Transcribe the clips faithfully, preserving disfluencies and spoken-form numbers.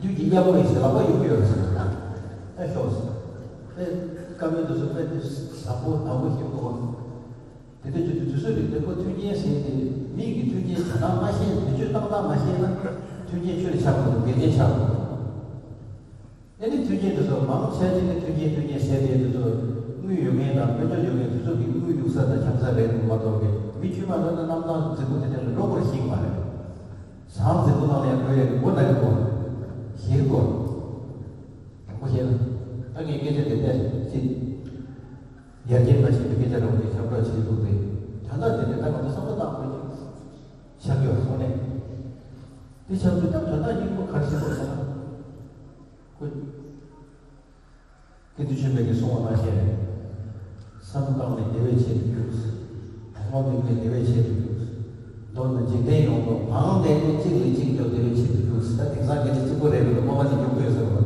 དུས་ཀྱི་གཡག་མོ་ཡིན་ཟེར་ལག་པ་གཡུག་གི་ཡོད་རེད་ཟེར་ན། ཨེ་ཤོག་ཟེར། ཨེ་བཀའ་མོལ་དེ་ཚོ་དཔེ་དེ་བཟང་པོ་བདག་པོ་ཞིག་འདུག་བ། དེ་འདྲ་བྱེད་དུས་དུས་ཚོད་རིག་དེ་ཁོ་མཐུན་རྐྱེན་ཟེར་དེ་མིག་གི་མཐུན་རྐྱེན་བྱེད་སྟངས་མ་ཤེས་ན། བེད་སྤྱོད་བཏང་སྟངས་མ་ཤེས་ན་མཐུན་རྐྱེན་ཁྱོད་ལ་ཆགས་མི་འདུག་འགལ་རྐྱེན་ཆགས་མི་འདུག་ཨེ་ནི་མཐུན་རྐྱེན་དེ་ཚོ་མང་ཆེ་ཆེ་ནི་མཐུན་རྐྱེན་མཐུན་རྐྱེན་ཟེར་དེ་དེ་ཚོ་དངུལ་ཡོད་མཁན་དང་དཔལ་འབྱོར་ཡོད་མཁན་དེ་ཚོ་གི་དངུལ་གཡུག་ས་དང་འཁྱམ་ས་རེད་འདུག་མ་གཏོགས་པའི་མི་ཁྱོད་མ་ལོན་ན་གནམ་ཐང་རྫིག་པོ་དེ་འདྲ་ལ་འགྲོ་དགོས་ཤེས་མ་རེད། ཟངས་རྫིག་པོ་ནང་ལ་ཡང་འགྲོ་ཡས་ཀྱི་སྒོ་ན་ཡོད་དགོས། ཞེད་དགོས། དྲང་པོ་བཤད་ན། ད་ངས་སྐད་ཆ་དེ་བལྟས་ཅི། ཡར་རྒྱས་མ་ཕྱིན་པའི་སྐད་ཆ་རང་གིས་ཁྱབ་བསྒྲགས་བྱེད་ཐུབ་པའི་དོན་དག་དེ་འདྲ་ད་ང་ཚོ་བསམ་བློ་བཏང་དགོས་ཀྱི། ཆགས་ཡོད་སོང་ནས། དེ་ཆགས་དུས་ད་དོན་དག་སྙིང་པོ་ག་རེ་ཤེས་དགོས་ཟེར་ན། ཁོ། སྐྱེ་དུས་ཆོས་མེད་ཀྱི་གསུང་བ་ནང་བཞིན་རེད། སེམས་བཀག་ནས་བདེ་བའི་ཆེད་དུ་རྒྱུགས། གོང་མ་དམིགས་མེད་བདེ་བའི་ཆེད་དུ་རྒྱུགས། མདོར་ན་འཇིག་རྟེན་ཡོངས་རྫོགས་བང་བསྡད་ནས་གཅིག་ལས་གཅིག་མགྱོགས་བདེ་བའི་ཆེད་དུ་རྒྱུགས། ད་དེང་སང་སྐད་ཆ་གཅིག་པོ་རེད་འདུག་སྔོན་མ་ནས་མགྱོགས་པོ་ཡོད་ཟེར་བ།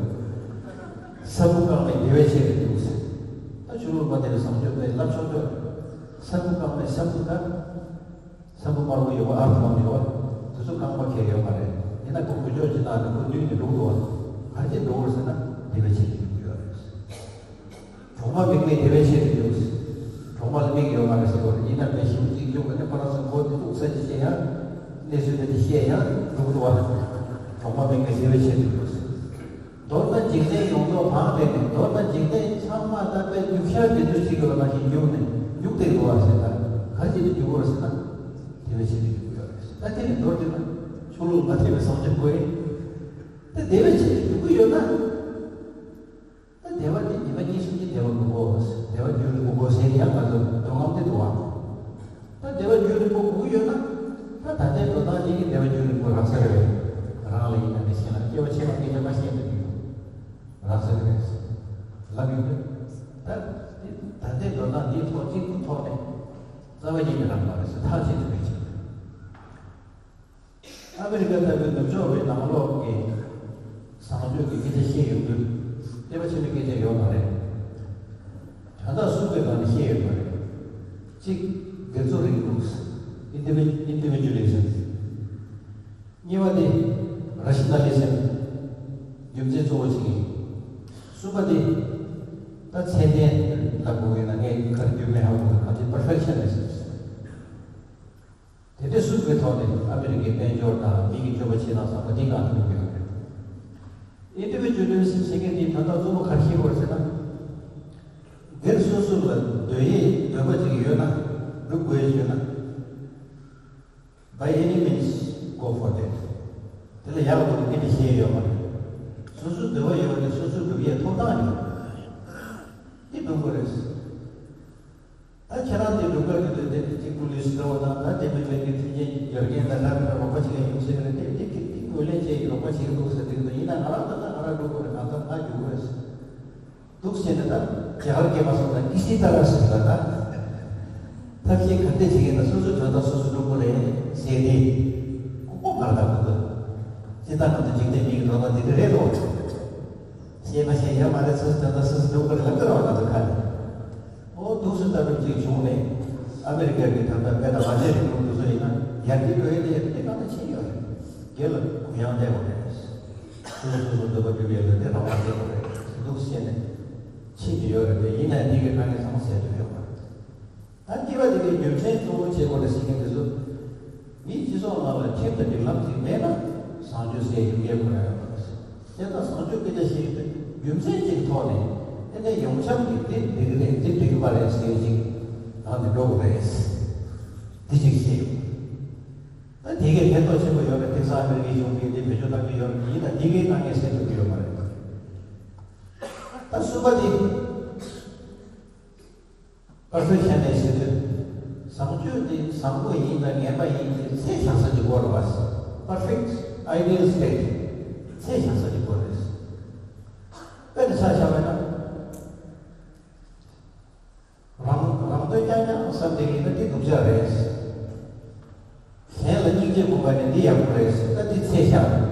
སེམས་བཀག་ནས་བདེ་བའི་ཆེད་དུ་རྒྱུགས། ད་ཆོས་ལུགས་པ་དེ་ལ་བཟང་སྤྱོད་པའི་བསླབ་ཆོག་ཆོག་སེམས་བཀག་ནས་སེམས་བཀག་སེམས་པ་དམར་པོ་ཡོད་པ་ཨར་ཐམ་ཡོད་པ། དེ་ཚོ་རྐང་པ་འཁེལ་ཡོད་མ་རེད། ཡིན་ན་ཁོ་འགུལ་སྐྱོད་ཅིག་བཏང་ནས་ཁོ་ལུས་ནས་འགྲོ་འདུག་བ། ག་རེ་བྱས་འགྲོ་དགོས་ཟེར་ན་བདེ་བའི་ཆེད་དུ་འགྲོ་གི་ཡོད་རེད། གྲོག་མ་དམིགས་མེད་བདེ་བའི་ཆེད་དུ་འགྲོ། གྲོག་མ་ལ་མིག་ཡོད་མ་རེད་ཟེར་བ་རེད། ཡིན་ན་དཔེ་ཞིབ་ཅིག་འཇོག་གི་ནས་ཁོ་རང་ཚོ་མགོ་དེ་འདུག་ས་ཅིག་བཤད་ཡ། གནས་ཚུལ་དེ་འདྲ་བཤད་ཡ་འགྲོ་གི་འདུག་བ། གྲོག་མ་དམིགས་མེད་བདེ་བའི་ཆེད་དུ་འགྲོ། མདོར་ན་འཇིག་རྟེན་ཡོངས་རྫོགས་བང་བསྡད་ནས། མདོར་ན་འཇིག་རྟེན་ཚང་མ་ད་དཔེ་རྒྱུག་ཤར་དེ་ཚོ་ཞིག་གི་ནང་བཞིན་རྒྱུག་ནས་རྒྱུག་བསྡད་འགྲོ་བ་ཟེར་ན། ག་རེ་བྱས་ནས་རྒྱུག་དགོས་རེད་ཟེར་ན། བདེ་བའི་ཆེད་དུ་རྒྱུག་དགོས་ཡོད་རེད། ད་དེ་ནི་མདོར་བསྡུས་ན་ཆོས་ལུགས་མ་མཐུན་པའི་བཟང་སྤྱོད་དགོས་ཡིན། ད་བདེ་བའི་ཆེད་དུ་རྒྱུག་གི་ཡོད་ན། ད་བདེ་བ་དེ་ཉི་མ་གཉིས་གསུམ་གྱི་བདེ་བ་དགོས་གོ། བདེ་བ་རྒྱུན་རིང་པོ་དགོས་ཟེར་ཡང་ང་ཚོ་འདོད་རྔམ་དེ་འདུག་བ། ད་བདེ་བ་རྒྱུན་རིང་པོ་དགོས་ཀྱི་ཡོད་ན། ད་ད་ལྟའི་འགྲོ་སྟངས་ཅིག་གིས་བདེ་བ་རྒྱུན་རིང་པོ་རག་ས་རེད། རང་ལ་ཡིན་ན་མི་གཞན་ལ་སྐྱེ་བ་ཕྱི་མ་སྐད་ཆ་མ་བཤད་ན་འགྲིག་རག་ས་རེད། ལབ་ཡོང་དུས། ད་ད་ལྟའི་འགྲོ་སྟངས་འདིའི་ཐོག་གཅིག་པུ་ཐོག་ནས་རྩ་བ་ཉིད་ནས་རག་མ་རེད་ཟེར་ཐག་བཅད་ཐུབ་པའི་ཆེད་དུ། ཨ་མི་རི་ཀ་ལྟ་བུའི་ནུབ་ཕྱོགས་པའི་ནང་ལོགས་ཀྱི་བཟང་སྤྱོད་ཀྱི་སྐད་ཆ་བཤད་ཡོང་དུས་སྐྱེ་བ་ཕྱི་མའི་སྐད་ཆ་ཡོད་མ་རེད། དོན་དག་གསུམ་གྱི་སྒང་ནས་བཤད་ཡོད་མ་རེད། གཅིག་དགེ་ཚོགས་རིང་ལུགས། Indivi- Individualism། གཉིས་པ་དེ་Rationalism། རྒྱུ་མཚན་གཙོ་བོ་གཅིག་ཡིན། གསུམ་པ་དེ་ད་ཚད་ལྡན་ལབ་དགོས་ཡོད་ན་ངས་ག་རེ་རྒྱུ་མཚན་ཧ་གོ་གི་གང་ཅི་Perfectionism། དེ་འདྲ་གསུམ་གྱི་ཐོག་ནས་ཨ་མི་རི་ཀའི་དཔལ་འབྱོར་དང་མི་གི་སྤྱོད་པ་བྱེད་སྟངས་བཟང་པོ་འདི་གང་དུ་འགྲོ་གི་ཡོད་རེད། Individualism ཟེར་མཁན་འདིའི་དོན་དག་གཙོ་བོ་ག་རེ་ཤེས་དགོས་ཟེར་ན། སྒེར་སོ་སོ་ལ་འདོད་ཡས་འདོད་པ་ཅིག་ཡོད་ན། སྒྲུབ་དགོས་ཡས་ཡོད་ན། By any means go for that། དེ་ལ་ཡག་པོ་འདི་འདྲ་ཤེས་ཡོད་མ་རེད། སོ་སོའི་འདོད་པ་ཡོད་པ་དེ་སོ་སོས་སྒྲུབ་ཡས་ཐོབ་ཐང་ཡོད། འདི་སྒྲུབ་དགོས་རེད། ད་ཁྱེད་རང་དེ་སྒྲུབ་ག་གི་འདུག་དེ་གཅིག་པུ་ལུས་སུ་འགྲོ་བ་དང་། ད་དེ་མི་མེད་ཀྱི་མཐུན་རྐྱེན་ཡར་རྒྱས་དང་འདྲ་མི་འདྲ་རོགས་པ་བྱེད་ཡ་ཡོང་སྲིད་རེད། དེ་དེ་གི་དེ་ངོས་ལེན་བྱེད་ཀྱི་རོགས་པ་བྱེད་ཀྱི་འདུག་ཟེར་དེ་གི་འདུག་ཡིན་ན་ང་རང་ད་ལྟ་ང་རང་སྒྲུབ་དགོས་རེད། གང་ལྟར་ང་སྒྲུབ་དགོས་རེད། འདུག་ཟེར་ནས་ད་རྒྱ་གར་སྐད་པ་སོང་ན་ཨི་སི་ཏ་ར་ཟེར་ལ་ད། ཐབས་ཤེས་ག་འདྲས་བྱེད་ཀྱི་ན་སོ་སོའི་དོན་དག་སོ་སོ་སྒྲུབ་དགོས་རེད་ཟེར་ཏེ། ཁོ་ཁོ་གར་ད་ཁོ་ཚོ། སྤྱིར་བཏང་ང་ཚོ་འཇིག་རྟེན་མི་གི་དོན་དག་འདི་འདྲ་རེད་དོ། ཤེས་མ་ཤེས་ཡ་མ་རེད། སོ་སོའི་དོན་དག་སོ་སོ་སྒྲུབ་དགོས་རེད་ལབ་ཀྱི་རེད་བ་ང་ཚོ་ཁ་ནས། ཨོ་འདུག་སེ་ལྟ་གྲུབ་ཅིག་བྱུང་ནས། ཨ་མི་རི་ཀ་གི་ད་ལྟ་དཔེ་དང་མ་བྱས་རིང་ལུགས་འདུག་སེ་ཡིན་ན་ཡར་རྒྱས་འགྲོ་ཡས་དེ་ཡར་རྒྱས་གང་ལ་ཕྱིན་ཡོད་རེད། སྒེར་ལ་གུ་ཡངས་བསྡད་དགོས་རེད། སོ་སོ་སོ་སོ་འདོད་པ་སྒྲུབ་ཡས་ལ་དེ་རང་དབང་བསྡད་དགོས་རེད་འདུག་སེ་བྱས་ནས་ཕྱིན་གྱི་ཡོད་རེད་དེ། ཡིན་ནའི་འདི་གི་དཀའ་ངལ་ཚང་མ་སེལ་ཐུབ་ཡོད་མ་རེད། ད་སྐྱེ་བ་འདི་གའི་རྒྱུ་མཚན་གཙོ་བོ་བྱེད་དགོས་རེད་ཟེར་མཁན་དེ་ཚོ། མིའི་སྤྱི་ཚོགས་ནང་ལ་ཁྲིམས་དང་སྒྲིག་ལམ་ཅིག་མེད་ན་བཟང་སྤྱོད་ཟེར་ཡོང་ཡས་ཁོ་རང་ཡོད་མ་རེད། དེ་ལྟར་བཟང་སྤྱོད་སྐད་ཆ་བཤད་ཡོང་དུས་རྒྱུ་མཚན་ཅིག་ཐོག་ནས་ཨེ་ནས་ཡོངས་ཁྱབ་ཀྱི་འདི་འགྲིག་གི་རེད། འདི་འགྲིག་གི་མ་རེད་ཟེར་ཅིག་ནང་དུ་འགྲོ་དགོས་རེད། འདི་ཅིག་བཤད་ཡོང་། ད་དེ་གའི་ཕན་ཐོགས་ཆེན་པོ་ཡོད་རེད། དེང་སང་ཨ་མི་རི་ཀའི་གཞུང་གིས་འདི་བེད་སྤྱོད་བཏང་གི་ཡོད་རེད། ཡིན་ན་འདི་གའི་དཀའ་ངལ་སེལ་ཐུབ་ཀྱི་ཡོད་མ་རེད། ད་གསུམ་པ་དེ། Perfectionism ཟེར་དུས། བཟང་སྤྱོད་དེ་བཟང་པོ་ཡིན་དང་ངན་པ་ཡིན་གྱི་ཚད་བཞག་ས་ཅིག་དགོས་རེད་བ། Perfect ideal state ཚད་བཞག་ས་ཅིག་དགོས་རེད། དཔེར་ན་ཆ་བཞག་པ་ན། རང་རང་དོན་རྐྱང་རྐྱང་བསམ་བསྡད་ཡིན་ན་དེ་སྡུག་ཅག་རེད། གཞན་ལ་སྙིང་རྗེ་སྒོམ་པ་ནི་འདི་ཡག་པོ་རེད་ཟེར། ད་འདི་ཚད་བཞག་རེད།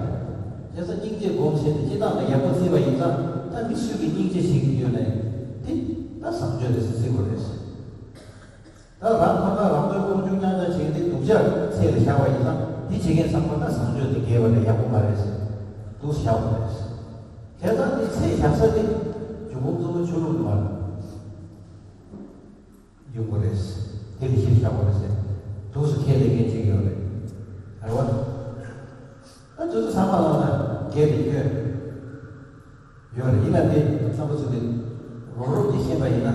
བྱས་ཙང་སྙིང་རྗེ་སྒོམ་བྱས་ཏེ་སྤྱིར་བཏང་ལ་ཡག་པོ་བརྩིས་པ་ཡིན་ཙང་། ད་མི་སུ་གིས་སྙིང་རྗེ་བྱེད་ཀྱི་ཡོད་ནའི་འདི་ད་བཟང་སྤྱོད་རེད་ཟེར་བརྩི་དགོས་རེད་ཟེར། ད་རང་ཁོ་ན་རང་དོན་དཀོན་མཆོག་རྐྱང་རྐྱང་བྱེད་ཀྱི་འདི་སྡུག་ཅག་ཚད་ལ་བཞག་པ་ཡིན་ཙང་། འདི་བྱེད་མཁན་ཚང་མ་ད་བཟང་སྤྱོད་དེ་དགེ་བ་རེད། ཡག་པོ་མ་རེད་ཟེར། འདུག་བཞག་པ་རེད། བྱས་ཙང་དེ་ཚེ་བཞག་ས་དེ་འབྱུང་ཁུངས་གཙོ་བོ་ཆོས་ལུགས་མ་ཡོང་གི་རེད། དེ་ལ་གཞི་བཞག་པ་རེད་ཟེར། འདུག་སེ་ཁས་ལེན་མཁན་ཅིག་ཡོད་རེད། རེད་བ། ད་དེ་ཚོ་ཚང་མ་ལ་ན་འགལ་ཏེ་སྐྱོན་ཡོད་རེད། ཡིན་ན་དེ་བསམ་པ་ཚོ་དེ་རོབ་རོབ་ཀྱིས་ཤེས་པ་ཡིན་ན།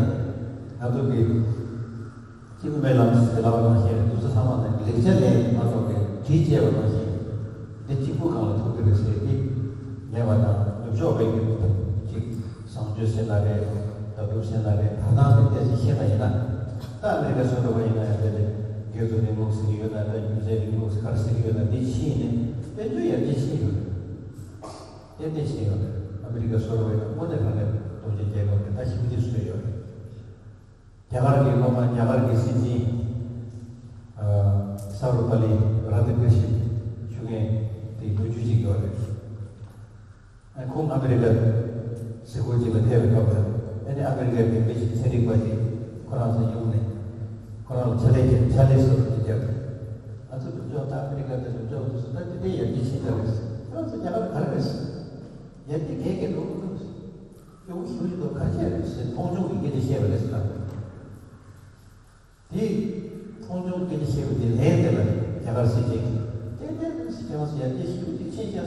ང་ཚོ་གི་སྐྱེས་བུ་སྨོན་ལམ་ཟེར་ལབ་པ་ནང་བཞིན་རེད། དེ་ཚོ་ཚང་མ་ནི་ལེགས་ཆ་ལས་མ་གཏོགས་པའི་དྲིས་བཅས་པ་ནང་བཞིན་འདི་གཅིག་པུ་གང་ལ་ཐུག་གི་རེད་ཟེར་དེ་མེད་པ་དང་། ནུབ་ཕྱོགས་པའི་གི་ཅིག་བཟང་སྤྱོད་ཟེར་ན་རེད། ལྟ་གྲུབ་ཟེར་ན་རེད། བར་སྣང་དེ་ཏོག་ཙམ་ཤེས་པ་ཡིན་ན། ད་ཨ་མི་རི་ཀ་སོ་འདྲ་བ་ཡིན་ན་ཡང་དེ་ནི་དགེ་ཚུལ་རིང་ལུགས་ཟེར་གྱི་ཡོད་ན། ད་རྒྱུ་མཚན་རིང་ལུགས་ག་རེ་ཟེར་གྱི་ཡོད་ན། འདི་ཕྱིན་ནས་དཔལ་འབྱོར་ཡར་རྒྱས་ཕྱིན་ཡོད་རེད། ཏན་ཏན་ཕྱིན་ཡོད་རེད། ཨ་མི་རི་ཀ་སོ་འདྲ་བ་ཡིན་ན་དངོས་གནས་དྲང་གནས་རྡོ་རྗེ་རྒྱལ་ཁབ་རེད། ད་ཞེ་པོ་ཅིག་བཟོས་ཡོད་རེད། རྒྱ་གར་གྱི་སློབ་མ། རྒྱ་གར་གྱི་སྲིད་འཛིན་ཨ་ས་རུ་པ་ལི་ར་དྷ་ཀྲི་ཤན་ཞུ་མཁན་དེ་ལོ་རྒྱུས་ཅིག་ཡོད་རེད། ཨ་ཁོང་ཨ་མི་རི་ཀ་གཟིགས་སྐོར་ཅིག་ལ་ཕེབས་པའི་སྐབས་ལ། ཨ་ནི་ཨ་མི་རི་ཀའི་མི་ཞིག་ཚན་རིག་པ་ཞིག་ཁོ་རང་ཚོའི་ཡོང་ནས་ཁོ་རང་ལ་ཕྱག་ལས་བྱས། ཕྱག་ལས་སོགས་ཀྱི་རྒྱབ། ང་ཚོ་ནུབ་ཕྱོགས་ད་ཨ་མི་རི་ཀ་དང་ནུབ་ཕྱོགས་དེ་ཚོ་ད་དེ་འདྲའི་ཡར་རྒྱས་ཕྱིན་ཚར་རེད། ཁོ་རང་ཚོ་རྒྱ་གར་ག་རེ་རེད། ཡར་རྒྱས་གས་གས་འགྲོ་གི་འདུག་སྐྱོ་བོ་ཞེ་པོ་ཅིག་འདུག་ག་རེ་བྱས་རེད་ཟེར། མཐོང་ཆུང་གི་སྐད་ཆ་བཤད་པ་རེད་ཟེར་ལབ། དེ་མཐོང་ཆུང་སྐད་ཆ་བཤད་པ་དེ་ལན་དེ་ལ་རྒྱ་གར་སྲིད་འཛིན་གྱིས་ཏན་ཏན་ཟེར། ཁྱེད་རང་ཚོ་ཡར་རྒྱས་ཞེ་པོ་ཅིག་ཕྱིན་ཤག་ཟེར།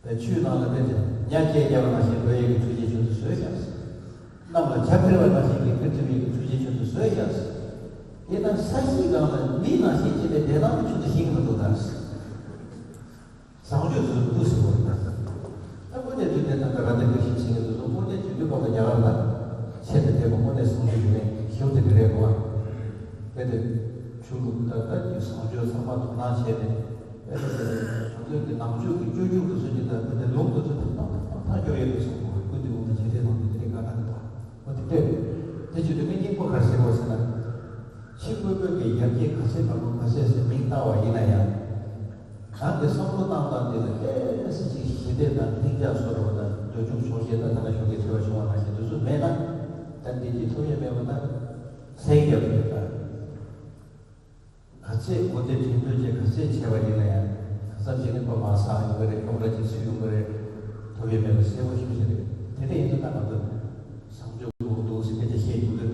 བའི་ཆུའི་ནང་ལ་དཔེ་ཉ་སྐད་རྒྱག་པ་ནང་བཞིན་འགྲོ་ཡས་ཀྱི་ཚུལ་གྱིས་ཁྱོད་ཚོ་བཟོས་ཤག་ཟེར། གནམ་ལ་བྱ་འཕུར་བ་ནང་བཞིན་གྱི་འཕུར་ཐུབ་ཡས་ཀྱི་ཚུལ་གྱིས་ཁྱོད་ཚོ་བཟོས་ཤག་ཟེར། དེ་ན་ས་གཞིའི་སྒང་ལ་མི་ནང་བཞིན་བྱས་པའི་བདེ་ཐང་དེ་ཁྱོད་ཚོ་ཤེས་ཀྱི་མི་འདུག་ད་ཟེར། བཟང་སྤྱོད་ཚོ་འདུག་ཟེར་བ་རེད། ད་དངོས་གནས་དུས་དེ་ད་ལྟ་ར་དྷ་ཀྲི་ཤན་ཟེར་མཁན་དེ་ཚོ་དངོས་གནས་དུས་དུས་སྐབས་ལ་རྒྱ་གར་ལ་ཆེད་དུ་ཕེབས་པ་དངོས་གནས་བཟང་སྤྱོད་ཀྱི་ལས་ཞུ་དེ་འདྲ་རེད་གོ། དེ་དེ་ཆོས་ལུགས་ད་ལྟ་གི་བཟང་སྤྱོད་ཚང་མ་དོ་སྣང་བྱས་ཏེ། དེ་དེ་དེ་ང་ཚོའི་གི་ནང་ཆོས་ཀྱི་སྤྱོད་འཇུག་དེ་ཚོ་ཅིག་ད་དེ་དེ་ལུང་དེ་ཚོ་ཐག་ཐག་ཐག་ཐག་སྐྱོར་ཡས་དེ་ཚོ་གོ། ཀུན་ཏུ་འོང་དང་བྱེད་ལས་དང་དེ་དེ་རིགས་ག་ག་རེ་དང་། འོ་དེ་འདྲས་རེད། དེ་བྱེད་དུས་ངས་སྙིང་པོ་ག་རེ་ཟེར་བ་ཟེར་ན། ཕྱི་དངོས་པོའི་གི་ཡར་རྒྱས་ག་ཚད་མང་པོ་ག་ཚད་ཟེར་མིང་བཏགས་པ་ཡིན་ན་ཡང་། ནང་གི་བསམ་བློ་བཏང་སྟངས་དེ་ལ་ལྷད་ཟེར་ཅིག་ཞི་བདེ་དང་ལྷིང་འཇགས་བཟོ་འདྲ་བ་དང་། འགྲོ་འགྲུལ་ཆོག་ཤེས་དང་། ད་ལྟ་ཞོགས་ཀས་དྲི་བ་བྱུང་བ་ནང་བཞིན་དེ་ཚོ་མེད་ན། ད་བདེ་སྐྱིད་ཐོབ་ཡས་མེད་པ་ན་ཚད་རྒྱབ་ཡོད་ད། ག་ཚད་དགོས་འདོད་དྲན་འདོད་བཅས་ག་ཚད་བྱས་པ་ཡིན་ན་ཡང་། གང་ཟག་གཞན་ནི་ཕ་མ་བཟང་ཡོང་གི་རེད། ཁྱོ་ག་ཅིག་ཚུད་ཡོང་གི་རེད། ཐོབ་ཡས་མེད་པ་གསལ་པོ་ཞེ་པོ་ཅིག་རེད། དེ་འདྲ་ཡིན་དུས་ད་ང་ཚོ་བཟང་སྤྱོད་དགོས་འདུག་ཟེར་སྐད་ཆ་བཤད་རྒྱུ་དེ།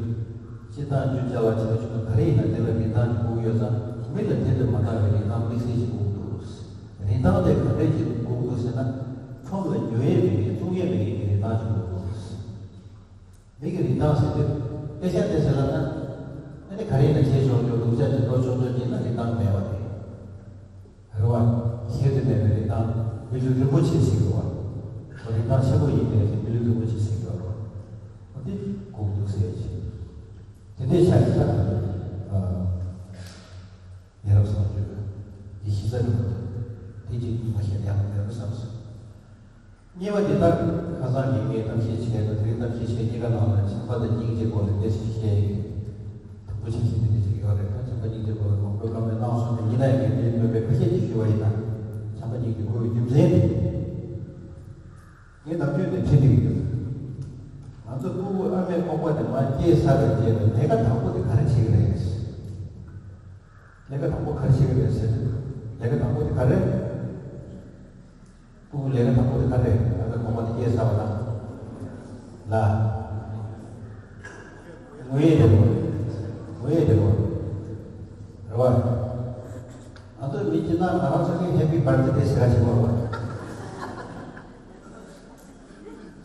སྤྱིར་བཏང་རྒྱུ་ཅ་ལག་ཆེ་བ་ཆུང་བ་ག་རེ་ཡིན་ན་དེ་ལ་རིན་ཐང་ཅིག་དགོས་ཀྱི་ཡོད་ཙང་། མི་ལ་དེ་དང་མ་འདྲ་བའི་རིན་ཐང་དམིགས་བསལ་ཅིག་དགོས་ཀྱི་འདུག། རིན་ཐང་དེ་ག་འདྲས་ཅིག་དགོས་ཀྱི་འདུག་ཟེར་ན། ཁྲོམ་ལ་ཉོ་ཡས་མེད་མཁན། བཙོང་ཡས་མེད་མཁན་གྱི་རིན་ཐང་ཅིག་དགོས་ཀྱི་འདུག། མི་གི་རིན་ཐང་ཟེར་དུས་དཔེ་ཆ་དེ་ཟེར་ལབ་ན། ཨ་ནི་ག་རེ་ཡིན་ན་བྱེད་ཆོག་ཆོག། སྡུག་ཅག་ཅིག་འགྲོ་ཆོག་ཆོག་ཡིན་ན་རིན་ཐང་མེད་པ་རེད། རེད་བ། གཞི་དེ་མེད་པའི་རིན་ཐང་མི་ལུས་རིན་པོ་ཆེ་ཟེར་གྱི་རེད་བ། རིན་ཐང་ཆེན་པོ་ཡིན་པའི་མི་ལུས་རིན་པོ་ཆེ་ཟེར་གྱི་རེད་བ། འོ་དེ་དགོས་འདུག་ཟེར་གྱི། དེ་འདྲའི་ཆ་ནས་ད་ཨ་ཡ་རབས་བཟང་སྤྱོད་ཀྱི་གཞི་རྩ་རེད་བ། དེ་གཅིག་མ་བཤད་ན་ཡག་པོ་མེད་པ་བསམ་སོང་། གཉིས་པ་དེ་ལྟར་ཁ་སང་གི་ངས་གཏམ་བཤད་བྱས་དང་། དེ་རིང་གཏམ་བཤད་བྱས་གཉིས་ཀ་ནང་ལ་བྱམས་པ་དང་སྙིང་རྗེའི་སྐོར་ལ་འདི་ཞིག་བཤད་ཡིན། དང་པོ་ཆ་ཤས་དེ་འདྲ་ཞིག་ཡོད་རེད། ད་བྱམས་པ་སྙིང་རྗེའི་སྐོར་ལ་མང་པོས་བཀའ་མོལ་གནང་སོང་། དེ་ཡིན་ན་ཡང་ངས་འདིར་སྨོས་པའི་ཁ་ཤས་ཅིག་ཞུ་བ་ཡིན་ན། བྱམས་པ་སྙིང་རྗེ་དགོས་པའི་རྒྱུ་མཚན་དེ། ངས་ནམ་རྒྱུན་ནས་དྲིས་བསྡད་ཀྱི་ཡོད། ང་ཚོ་སྤུ་གུ་ཨ་མའི་ཁོག་པ་ནས་མར་སྐྱེས་ཚར་བའི་རྗེས་ལ་ལས་ཀ་དང་པོ་དེ་ག་རེ་བྱེད་ཀྱི་རེད། ལས་ཀ་དང་པོ་ག་རེ་བྱེད་ཀྱི་རེད་ཟེར་དུས། ལས་ཀ་དང་པོ་དེ་ག་རེ། སྤུ་གུ་ལས་ཀ་དང་པོ་དེ་ག་རེ་རེད། ཨ་མའི་ཁོག་པ་ནས་སྐྱེས་ཚར་བ་དང་། ལ། ངུ་ཡས་རེད་བ། ངུ་ཡས་རེད་བ། རེད་བ། ང་ཚོ་མི་སྤྱིར་བཏང་ང་རང་ཚོ་གི་ཧེ་པི་བར་ཐི་ཌེ་ཟེར་ཡ་ཞིག་ཡོད་རེད་བ།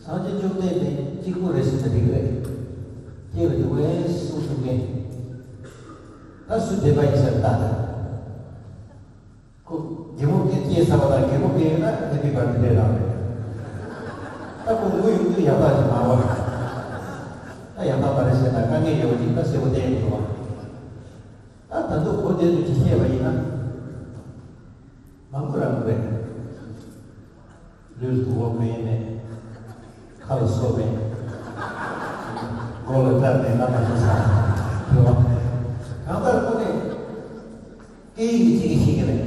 སངས་རྒྱས་བཅོམ་ལྡན་འདས་གཅིག་པུ་རེད་ཟེར་ན་འགྲིག་གི་རེད། སྐྱེས་པ་དེ་བས་གསུང་ཐུབ་མཁན། ད་སུ་འདྲེན་པ་ཡིན་ཟེར་ལྟ་དང་། ཁོ་རྒན་མོ་སྐྱེས་ཚར་བ་དང་། རྒན་མོ་སྐྱེས་ཡོད་ན་ཧེ་པི་བར་ཐི་ཌེ་རང་རེད། ད་ཁོ་ངུ་ཡོང་དུས་ཡག་ཐག་ཅིག་མ་བ། ད་ཡག་ཐག་མ་རེད་ཟེར་ན་དཀའ་ངལ་ཡོད་པ་ཅིག་ད་གསལ་པོ་བསྟན་ཡོང་འདུག་བ། ད་ད་དུང་འོ་དེ་ཚོ་ཅིག་བཤད་པ་ཡིན་ན། མང་པོ་རང་རེད། ལུས་ལ་དུ་བ་མེད་མེད། ཁ་ལ་སོ་མེད། མགོ་ལ་སྐྲ་མེད། རྣ་ལ་ཤ་ཟ། རེད་བ། གང་ལྟར་ཁོ་ནས་སྐད་ཡིག་གཅིག་ཀྱང་ཤེས་ཀྱི་མེད།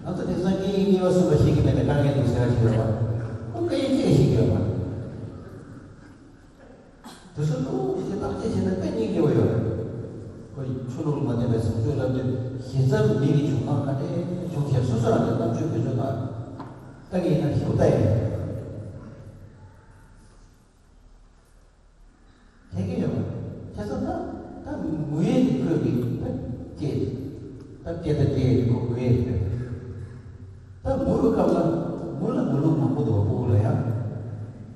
ང་ཚོ་དེང་སང་སྐད་ཡིག་གཉིས་པ་གསུམ་པ་ཤེས་ཀྱི་མེད་ནས་དཀའ་ངལ་འདུག་ཟེར་བ་ཞིག་ཡོད་པ། ཁོ་སྐད་ཡིག་གཅིག་ཀྱང་ཤེས་ཀྱི་ཡོད་པ། དེ་ཚོ་ཐུགས་རྗེ་བརྟག་དཔྱད་བྱས་ན་དཔེ་སྙིང་རྗེ་པོ་ཡོད་རེད། ཁོ་ཆོས་ལུགས་ལ་མ་བརྟེན་པའི་བཟང་སྤྱོད་ལབ་དུས། ཞེ་ཙམ་མི་གི་བྱུང་སྟངས་ག་འདྲས་བྱུང་ཞེས་སོ་སོ་རང་གི་རྣམ་དཔྱོད་བེད་སྤྱོད་གནང་། ད་གི་ཡིན་ན་ཞུ་ད་ཡིན། ཁྱེད་ཀྱི་ཡོད་པ། ཁྱེད་ཚོ་ད་ད་ངུ་ཡས་ཀྱི་ཁོས་ཀྱི་ད་སྐད་ད་སྐད་ད་སྐད་ཡས་ཀྱི་ཁོ་ངུ་ཡས་ཀྱི། ད་ངུ་བའི་སྐབས་ལ་ངུ་ལ་ངུ་ལུགས་མང་པོ་འདུག་བ། སྤུ་གུ་ལ་ཡང་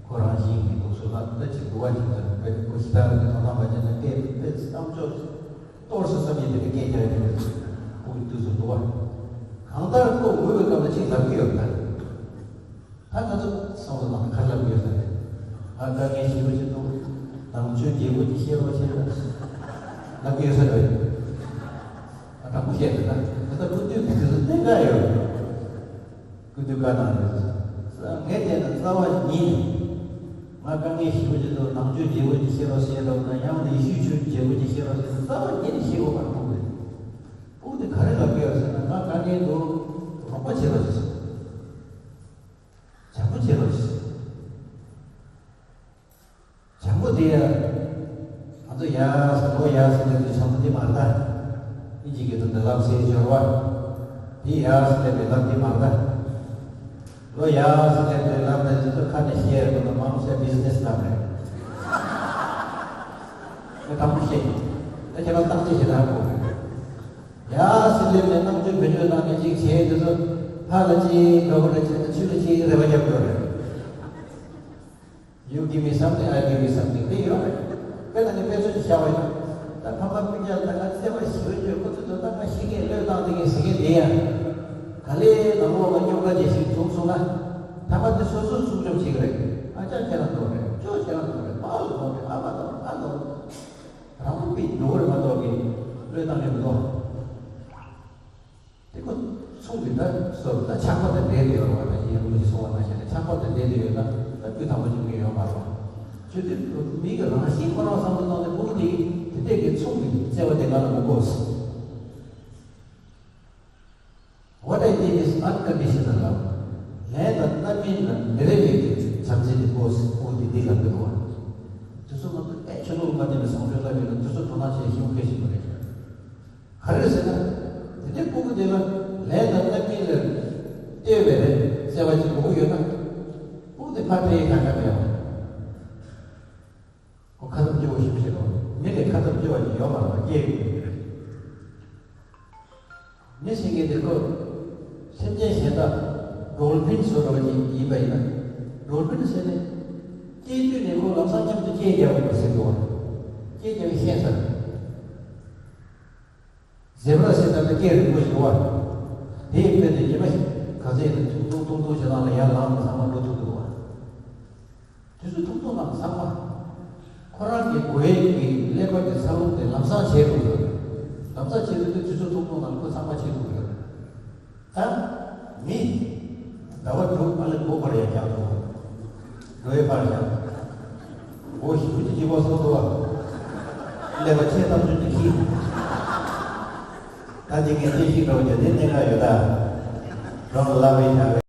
ཁོ་རང་བཞིན་གྱི་འདུག་སོ་ལ། ད་ཅིག་འདུག་བ་ཅིག་ད་བས་ཁོ་ཞི་ད་ལ་གི་ཐོག་མཐའ་མ་བྱས་ན་སྐད་དཔེ་བསམ་ཆོག་གཏོར་སོ་བསམ་ཡས་དེ་གི་སྐད་རྒྱག་ཡས་དེ་སྤུ་གུ་དུས་སུ་འདུག་བ། གང་ལྟར་ཁོ་ངུ་བའི་སྐབས་ལ་ཅིག་ལབ་ཀྱི་ཡོད་ད། ད་ང་ཚོ་སོང་ལ་ནང་ཁར་ལབ་ཡོད་ས་རེད། ཨ་དཀའ་ངལ་ཞེ་པོ་ཅིག་འདུག་ནང་ཆོས་རྒྱལ་པོ་ཅིག་བཤད་རོགས་བྱས་ན་ལབ་ཡོད་ས་རེད། ཨ་དྲང་པོ་བཤད་ན་ད་ད་ལྟ་སྐུ་དུས་ཀྱི་དུས་སུ་གནད་འགག་ཡོད། སྐུ་དུས་བཀའ་གནང་རེད། ངས་བལྟས་ན་རྩ་བ་ཉིད་ནས་ང་དཀའ་ངལ་ཞེ་པོ་ཅིག་འདུག་ནང་ཆོས་རྒྱལ་པོ་ཅིག་བཤད་རོགས་བཤད་རོགས་ན་ཡང་ན་ཡེ་ཤུའི་ཆོས་རྒྱལ་པོ་ཅིག་བཤད་རོགས་བཤད་ན་རྩ་བ་ཉིད་ནས་ཤེས་དགོས་པར་མཐོང་གི་རེད། སྤུ་གུ་དེ་ག་རེ་ལབ་ཀྱི་ཡོད་ཟེར་ན་ང་དཀའ་ངལ་འདུག་རོགས་པ་བྱེད་རོགས་བྱེད། བྱམས་པོ་བྱེད་རོགས་བྱེད། བྱམས་པོ་དེ་ཡ། ང་ཚོ་ཡ་ཟེར་ལོ་ཡ་ཟེར་ལེ་དུས་བྱམས་པོ་དེ་མ་རེད་ད། ཨིན་ཇི་སྐད་དུ་འདི་ལབ་ཟེར་སྦྱོར་བ། དེ་ཡ་ཟེར་ལེ་དུས་ལབ་དེ་མ་རེད་ད། ལོ་ཡ་ཟེར་ལེ་དུས་ལབ་ནས་དེ་ཚོ་ཁ་ནས་བཤད་རེད་མ་གཏོགས་མ་འོངས་སའི་བི་ཛི་ནེ་སི་ལབ་རེད། ཁོ་དྲང་པོ་བཤད། ད་ཁྱེད་རང་བརྟག་དཔྱད་བྱེད་ད་ཧ་གོ་རེད། ཡ་ཟེར་ལེ་ནས་རྣམ་དཔྱོད་བེད་སྤྱོད་བཏང་ནས་ཅིག་བྱས་དེ་ཚོ་ཕ་ལ་ཅིག་དགའ་པོ་རེད་བྱས་ན་ཆུ་ལ་ཅིག་རེ་བ་རྒྱབ་དགོས་རེད། You give me something, I give you something. དེ་ཡོད་རེད། དཔེར་ན་ངས་དཔེ་མཚོན་ཅིག་བཞག་པ་ཡིན་ན། ད་ཕ་མ་སྤུན་ཀྱག་ད་ང་བརྩེ་བ་ཞེ་པོ་ཡོད། ཁོ་ཚོས་ད་ལྟ་ང་ཤི་གས་བློས་བཏང་བསྡད་མཁན་ཟེར་མཁན་དེ་ཡང་། ག་ལེ་ནང་ལོགས་ལ་རྙོག་དྲ་ཅིག་ཞིག་བྱུང་སོང་ན། ཕ་མ་དེ་སོ་སོས་སྲུང་སྐྱོབ་བྱེད་ཀྱི་རེད། ཨ་ཅག་ཁྱེད་རང་འདུག་རེད། ཅོ་ཁྱེད་རང་འདུག་རེད། པཱ་ལགས་འདུག་རེད། ཨ་མ་འདུག་རེད། ཨ་འདུག་རེད། རང་དབང་པའི་འགྲོ་བར་མ་གཏོགས་ཀྱི་བློས་བཏང་མཁན་མི་འདུག་དེ་ཁོ་མཚུངས་པའི་ད་སོ་ད་ཆགས་པ་དང་འབྲེལ་ཏེ་ཡོད་རེད་བ། ད་ཡིན་ཡང་ལུགས་ཀྱི་སོང་བ་ན་ཞེ་ན་ཆགས་པ་དང་འབྲེལ་ཏེ་ཡོད་ན་ད་སྤུས་དག་པོ་བྱུང་གི་ཡོད་མ་རེད་བ། ཆོས་དེ་མི་གི་རང་བཞིན་ཁོ་རང་བསམ་བློ་བཏང་ནས་སྤུ་གུ་དེ་དེ་འདྲས་ཀྱི་མཚུངས་པའི་བརྩེ་བ་དེ་ང་ལ་མི་དགོས། What I need is unconditional love. ལས་དང་རྣམ་སྨིན་ལ་མི་རེ་བའི་གི་བྱམས་བརྩེ་དེ་དགོས། སྤུ་གུ་དེ་འདི་ལ་མི་དགོས། དེ་ཚོ་མ་གཏོགས་ཨེ་ཆོས་ལུགས་མ་བསྟེན་པའི་བཟང་སྤྱོད་ལྟ་བུ་ཡིན་ན་དེ་ཚོ་དོ་སྣང་བྱེད་ཤེས་མཁན་ཞིག་མ་རེད། ག་རེ་ཟེར་ན། དེ་འདྲའི་སྤུ་གུ་དེ་ལ་ལས་དང་རྣམ་སྨིན་ལ་ལྟོས་པའི་བརྩེ་བ་ཅིག་དགོས་ཀྱི་ཡོད་ན། སྤུ་གུ་དེ་ཕར་འཐེན་ཡས་གང་ག་མེད་པ། ཁོ་ཁ་ཚབ་སྐྱོ་བོ་ཞིག་བྱེད་དོ། མི་ལས་ཁ་ཚབ་སྐྱོ་བ་ཅིག་ཡོད་མ་རེད་པ། སྐྱེས་ཡོད་ཀྱི་རེད། མི་ཟེར་མཁན་དེ་ཁོ་སེམས་ཅན་གཞན་དག་ཌོལ་ཕིན་བཟོ་འདྲ་བ་ཅིག་ཡིན་པ་ཡིན་ན། ཌོལ་ཕིན་ཟེར་ནས་སྐྱེས་དུས་ནས་ཁོ་ལམ་སང་མཉམ་དུ་སྐད་རྒྱག་དགོས་པ་ཟེར་གི་བ། སྐད་རྒྱག་ཤེས་ས་རེད། ཛེ་བྷ་ར་ཟེར་ད་ལྟ་སྐད་རིང་པོ་ཞིག་བ། དེའི་དཔེ་དེ་ཉི་མ་ཞིག་ག་ཚད་ཡིན་ན་ཐུང་ཐུང་ཐུང་ཐུང་ཞིག་ནང་ལ་ཡར་ལངས་ནས་ཚང་མ་འགྲོ་ཐུབ་ཀྱི་འདུག་བ། དུས་ཚོད་ཐུང་ཐུང་ནང་ཚང་མ། ཁོ་རང་གི་དགོས་ཡས་ཀྱི་ཀླད་པ་གི་འཚར་ལོངས་དེ་ལམ་སང་བྱས་འགྲོ་དགོས། ལམ་སང་བྱས་འགྲོ་དུས་དུས་ཚོད་ཐུང་ཐུང་ནང་ཁོ་ཚང་མ་བྱེད་ཐུབ་ཀྱི་ཡོད་རེད། ད་མི་ཟླ་བ་དྲུག་ཨ་ལེ་མགོ་སྐོར་ཡ་རྒྱག་འགྲོ། འགྲོ་ཡས་ཕར་བཞག་འོ་ཞེ་པོ་ཅིག་སྐྱིད་པོ་སོང་འདུག་བ། ཀླད་པ་ཆེ་ཐག་ཆོད་ཅིག་ཤི། ད་དེ་གའི་གནས་ཤིག་འགྲོ་རྒྱུ་དེ་གནད་འགག་ཡོད་ད། རང་ལ་བླ་བའི་བྱ་བའི།